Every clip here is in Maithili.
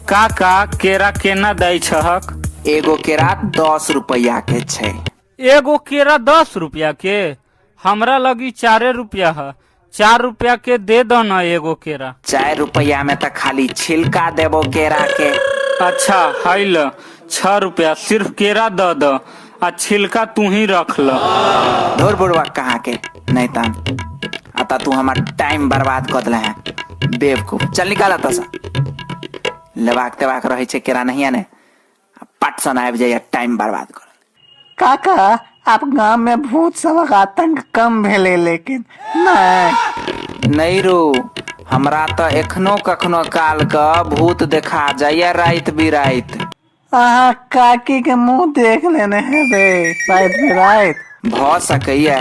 काका, केरा केना दै छहक? एगो केरा 10 रुपैआ के छै। एगो केरा 10 रुपया के? हमरा लगी 4 रुपया है, 4 रुपया के दे दो न एगो केरा। 4 रुपैआ में तो खाली छिलका देबो केरा के। अच्छा है ल 6 रुपया, सिर्फ केरा the the आ छिलका तू ही रख ल। धुर बुढ़वा कहाँ के नहीं तान, अतः तू हमार टाइम बर्बाद कर दिले है बेवकूफ। चल निकाल अतः से, लेबाक तेबाक रहे छै केरा नहीं ने, पट सन आबि जाइए टाइम बर्बाद कर। काका, आप गांव में भूत सबक आतंक कम भेले लेकिन नहीं। नहीं रो, हमरा तो एखनो कखनो काल के भूत देखा जाइए राति बिराति। अहाँ काकी के मुंह देख लेने हेबे राति बिराति। भ सकैया,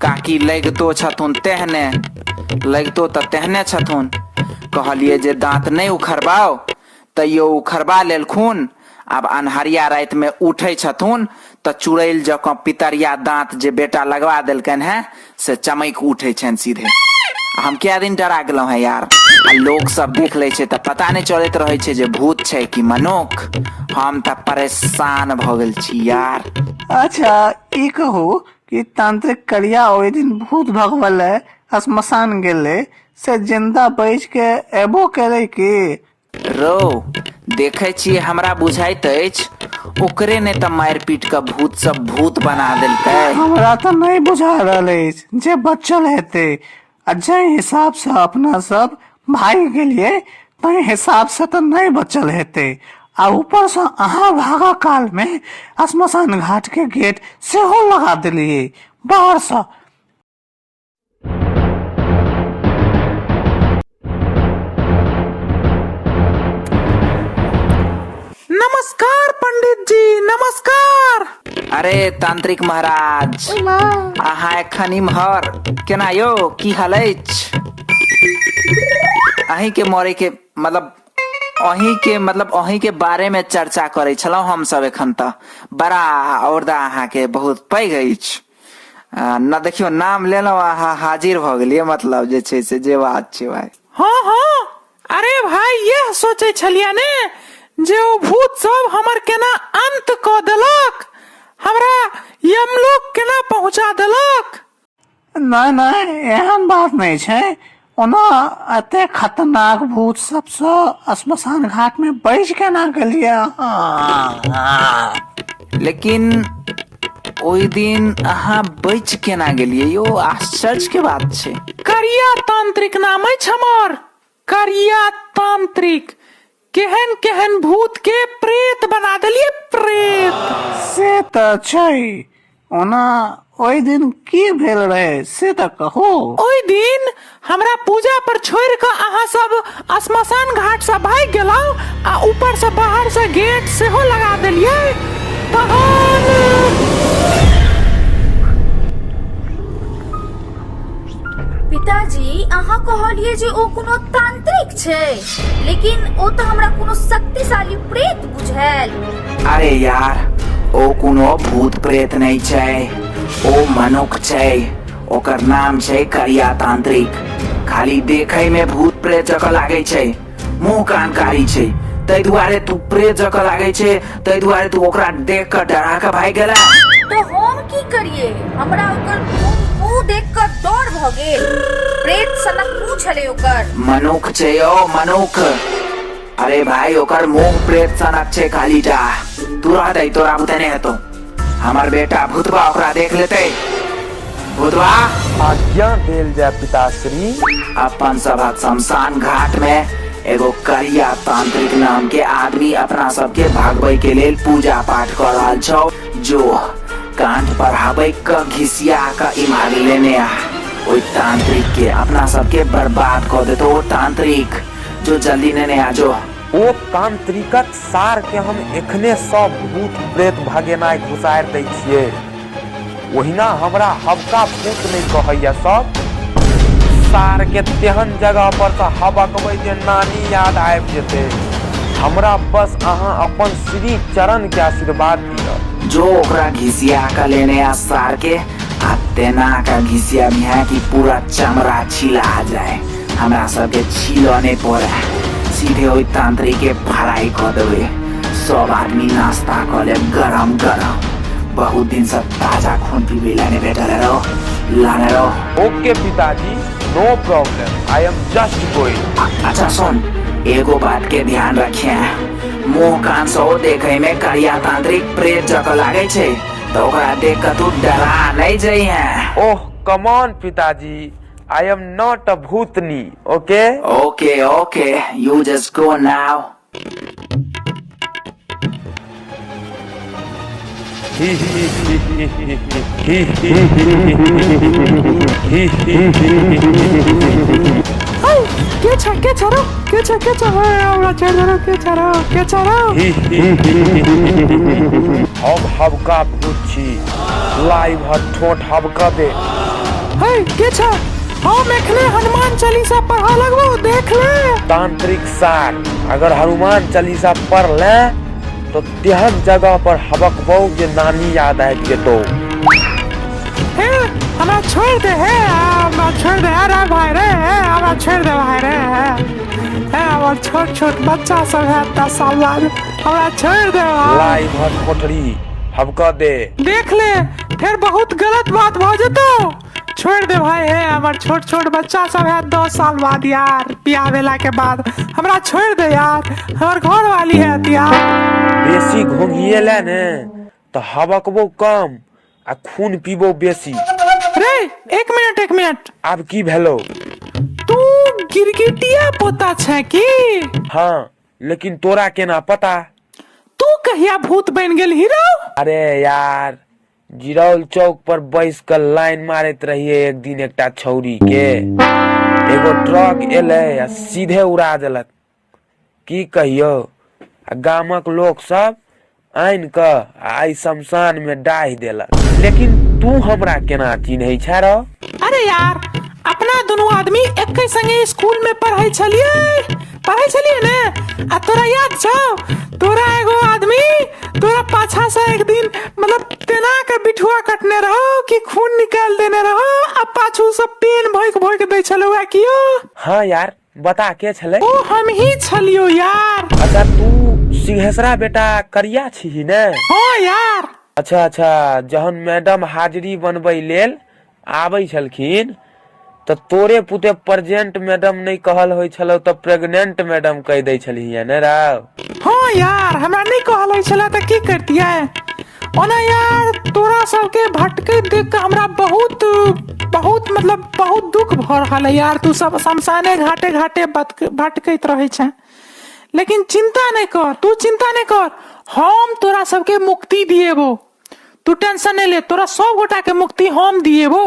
काकी लगितो छथुन तेहने, लगितो तऽ तेहने छथुन। कहलिए जे दांत नहीं उखड़बाओ तैयो उखड़बा लेलखुन। आब अन्हरिया राति में उठे छथुन तऽ चुड़ैल जकाँ पितरिया दांत जे बेटा लगवा देलकनि हैं से चमकि उठे छनि सीधे। हम क्या दिन डरा गेलहुँ हैं यार। आ लोग सब देख लै छै तऽ पता नहीं चलैत रहै छै जे भूत छै कि मनुख। हम तऽ परेशान भऽ गेल छी यार। अच्छा ई कहू कि तांत्रिक करिया ओहि दिन भूत भगवले श्मशान गेलै से जिंदा बचि के एबो केलै की? रो देखे छी, हमरा बुझाइत अछि ओकरे ने तऽ मारि पीट के भूत सब भूत बना देलकै। हमरा तऽ नहीं बुझा रहल अछि जे बचल हेतै, आ जाहि हिसाब से अपना सब भागि गेलियै ताहि हिसाब से तऽ नहीं बचल हेतै। आ ऊपर से अहाँ भागऽ काल में श्मशान घाट के गेट सेहो लगा देलियै बाहर से। नमस्कार पंडित जी, नमस्कार। अरे तांत्रिक महाराज, अहाँ एखन इम्हर केना यौ, की हाल अछि? अहीं के मरे के मतलब अहीं के मतलब अहीं के बारे में चर्चा करै छलहुँ हम सब एखन। तऽ बड़ा औरदा अहाँ के बहुत पैघ अछि। न देखियौ नाम लेलहुँ अहाँ हाजिर भऽ गेलियै, मतलब जे छै से जे बात छै भाई। हाँ हाँ, अरे भाई यह सोचे छलियै ने जे ओ भूत सब हमर केना अंत कऽ देलक, हमरा यमलोक केना पहुंचा देलक। नहीं नहीं, एहन बात नहीं छै। ओना एते खतरनाक भूत सबसँ श्मशान घाट में बचि केना गेलियै अहाँ? लेकिन ओहि दिन अहाँ बचि केना गेलियै यौ, आश्चर्य के बात छै। करिया तांत्रिक नाम अछि हमर, करिया तांत्रिक। केहन केहन भूत के प्रेत बना देलियै, प्रेत। से तऽ छै। ओना ओहि दिन की भेल रहे से तऽ कहू। ओहि दिन हमरा पूजा पर छोड़ि कऽ अहाँ सब श्मशान घाट से भागि गेलहुँ आ ऊपर से बाहर से गेट सेहो लगा देलियै। तहन पिताजी, अहाँ कहलिए जे ओ कोनो तांत्रिक छै, लेकिन ओ तऽ हमरा कोनो शक्तिशाली प्रेत बुझायल। अरे यार, ओ कोनो भूत प्रेत नहीं छै, ओ मनुख छै। ओकर नाम छै करिया तांत्रिक। खाली देखे में भूत प्रेत जकाँ लागै छै, मुंह कान कारी छै, ताहि दुआरे तू प्रेत जकाँ लागै छै, ताहि दुआरे तू ओकरा देख कऽ डरा कऽ भागि गेला। तो हम की करिए, हमरा ओकर मुंह देख कऽ डर भऽ गेल। प्रेत सनक मुंह छलै ओकर। मनुख छै ओ मनुख। अरे भाई, ओकर मुंह प्रेत सनक छै खाली टा। तू रह दे, तोरा बुते नहीं हेतौ। हमर बेटा भूतबा ओकरा देख लेतै। भूतबा, आज्ञा देल जाय पिताश्री। अपन सभक शमशान घाट में एगो करिया तांत्रिक नाम के आदमी अपना सबके भगबै के लेल पूजा पाठ कर रहल छौ। जो कांठ पर हबैक क घिसिया क इम्हर लेने आ ओहि तांत्रिक के, अपना सबके बर्बाद क देतो ओ तांत्रिक। जो जल्दी नेने आ जो। ओ तांत्रिकक सार के हम एखने सब भूत प्रेत भगेनाइ घुसारि दै छियै। ओहिना हमरा हबका भूत नहि कहैया सब। सार के तेहन जगह पर से हबकबै जे नानी याद आबि जेतै। हमरा बस अहाँ अपन श्री चरण के आशीर्वाद दिअ। जो ओकरा घिसिया क लेने आ सार के, आ तेना क घिसिया बिहा कि पूरा चमड़ा छिला जाए, हमरा सबके छीलऽ नहि पड़े। सीधे ओहि तांत्रिक के फ्राई कऽ देबै। सब आदमी नाश्ता कऽ लेब गरम गरम। बहुत दिन से ताजा खून पीबै ला नहि भेटल रहो, लाने रहो। ओके पिताजी, no problem, I am just going. अच्छा सुन, एगो बात के ध्यान रखिए, मुंह कान सो देखे में करिया तांत्रिक प्रेत जका लागे छै, तऽ ओकरा देख कऽ तू डरा नहीं जइहे। ओह कमॉन पिताजी, I am not a Bhootni, okay? Okay okay, you just go now. हौ, के छ, के छ रौ, के छ, के छ, हे, हमरा छोड़ि दे रौ, के छ रौ, के छ रौ? हम हबका भूत छी, लाइव हर ठोठ हबका दे। हे, के छ? हम एखने हनुमान चालीसा पढ़ा लगबो, देख ले। तांत्रिक सार, अगर हनुमान चालीसा पढ़ ले तो तेहन जगह पर हबकबौ जे नानी याद आबि जेतौ। हे, हमरा छोड़ि दे, हे, हमरा छोड़ि दे, अरे भाई रे, हे, हमरा छोड़ि दे भाई रे, हे, हे, हमर छोट छोट बच्चा सब है 10 साल बाद, हमरा छोड़ि दे भाई। लाइव हर कोठरी हबक दे। देख ले, फेर बहुत गलत बात भऽ जेतौ, छोड़ि दे भाई। हे, हमर छोट छोट बच्चा सब है 10 साल बाद यार, बियाह भेला के बाद, हमरा छोड़ि दे यार, हमर घर वाली है यार। बेसी घोंघिएले ने तऽ हबकबो कम आ खून पीबो बेसी। रे, एक मिनट, एक मिनट। आब की भेलो? तू गिरगिटिया पोता छै की? हाँ, लेकिन तोरा केना पता? तू कहिया भूत बनि गेल हीरो? अरे यार, जिरौल चौक पर बैस कऽ लाइन मारैत रहिए एक दिन एकटा छौरी के, एगो ट्रक एलै आ सीधे उड़ा देलक। की कहियौ, आ गामक लोक सब आनि कऽ आ एहि शमशान मे डाहि देलक। लेकिन तू हमरा केना चिन्है छे रौ? अरे यार, अपना दुनू आदमी एके संगे स्कूल में पढ़ै छलियै, पढ़ै छलियै ने? आ तोरा याद छौ, तोरा एगो आदमी तोरा पाछा से एक दिन मतलब तेना के बिठुआ कटने रहो कि खून निकाल देने रहो, आ पाछू से पेन भोंक भोंक दै छलौ है कियो? हाँ यार, बता के छलै? ओ हम ही छलियो यार। अच्छा, तू सिंहेश्वरा बेटा करिया छीही ने? हाँ यार। अच्छा अच्छा, जहन मैडम हाजिरी बनबै लेल आबै छलखिन तऽ तोरे पुते प्रेजेंट मैडम नहि कहल होइ छलौ तऽ प्रेग्नेंट मैडम कहि दै छलही ने राव? हाँ यार, हमरा नहि कहल होइ छलै तऽ की करतियै। ओना यार, तोरा सबके भटकैत देख कऽ हमरा बहुत बहुत मतलब बहुत दुख भऽ रहल है यार। तू सब शमशाने घाटे घाटे भटकैत रहै छै, लेकिन चिंता नहि कर, तू चिंता नहि कर, हम तोरा सबके मुक्ति दिएबो। तू टेंशन नहि ले, तोरा सब गोटा के मुक्ति हम दिएबो।